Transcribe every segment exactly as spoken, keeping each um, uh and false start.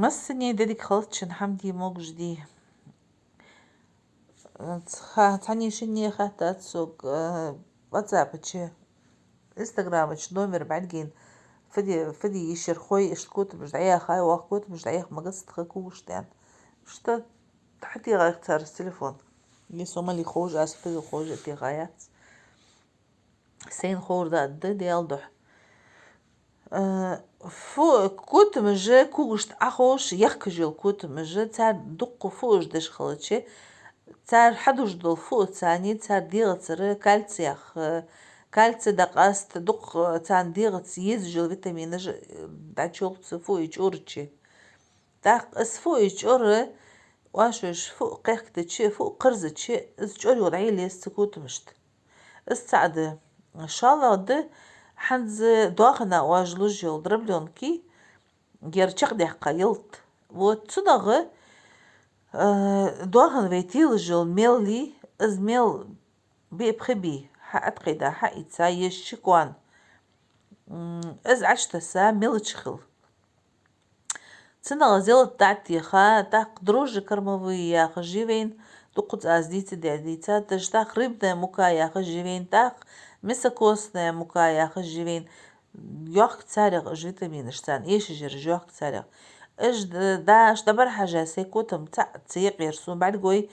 Массане деррига хилча хӀама де могаш дий? Цхьа-, цхьанне-шинне хаьттад сога, э, WhatsApp чу, Instagram чу номер бӀаргийна, фу де, фу де йиш яр хой, иштта котамаш дӀаяхай, оаха котамаш дӀаяха магас тха когаш тӀен. Иштта хьатӀехьа цар телефон. Е со мел ховш, аз фу ховш а тӀехьа яц. Сайна ховр да, да, Даьла духьа. Э, фу, котамаш, когашта Ӏоховш, яхкаш йола котамаш, цар дукха фуаш деш хилча, цар хьадуш дола фуаца, цар дегӀацара кальций ях, э, кальций дӀакъаста, дукха царна дегӀаца езаш йола витаминаш, э, дӀачуллац фуи чӀорачи. ТӀаккха из фуи чӀора, оаш уж фу кхехкадича, фу кхерзача, из чӀор юха дӀаелац цу котамашта. Из цаӀ да. ШоллагӀа да, хӀанз доахана оаш луш йола дроблёнки, ер чакхдаьккха ялат. Вот цунах, э, доахан вай телаш йола мел, из мел биъ-пхи бий хьаӀаткъийда, хьаийца, е ши коа. М, из Ӏочутесса мелача хила. Цунах из ялат дӀатеха, тӀаккха дрожжи кормовые яхаш я вайна, дукхаза аз дийцадаь дийцад уж, тӀаккха рыбная мука яхаш я вайна, тӀаккха мясокостная мука яхаш я вайна, йохк царех уж витаминаш, царна эшаш яраш йохк царех. Уж д-, дӀа-, уж дӀабӀарахьежа сай котам цаӀ ца екъяр сона бӀаргагой,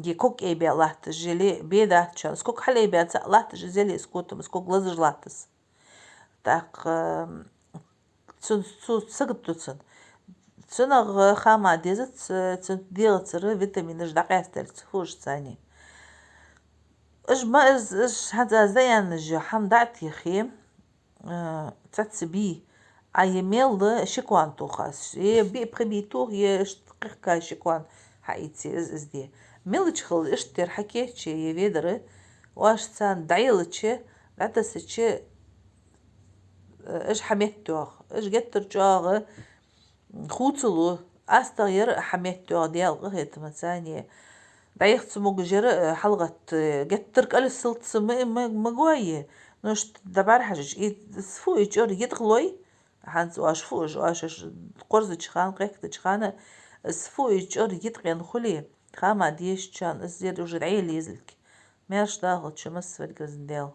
е ког айбаь латташ яле, бе дац шоана. Из ког хьалайбаь цаӀ латташ из яле, из котам, из ког лазаш латт из. ТӀаккха, м, цун, цу сагот ду цун. Цунах хӀама дезац, цун дегӀацара витаминаш дӀакъаьсталца, фуашца. Уж ма, уж, уж хӀанз аз дӀааьнна уж хӀама дӀатехе, э, цхьацца бий. А е мел ши коа тоха аз, е биъ-пхи бий тоха, е иштта кхехка ши коа хьаийце из, из де. Мелача хила иштта тера хьакийчъе е ведар, оаш царна дӀаелача, дӀатессача, э, уж хьаметтайоагӀа. Уж геттара чӀоагӀа хувцалу, астагӀа яр а хьаметтайоагӀа, Даьла къахетамца. ДӀаяха ца могаш яр а хьалгӀатта, э, геттара кӀалсалца ма, ма, ма гой. Ну, иштта дӀабӀарахьежача, из фуи чӀор йитӀа хилой, хӀанз оаш фуаш, оаш уж кхорзача хана, кхехкадача хана, из фуи чӀор йитӀа хинна хуле, хӀама дезача хана, из ер уже дӀаела езалга. Маьрша дахалда шо массаварга, Везан Даьла.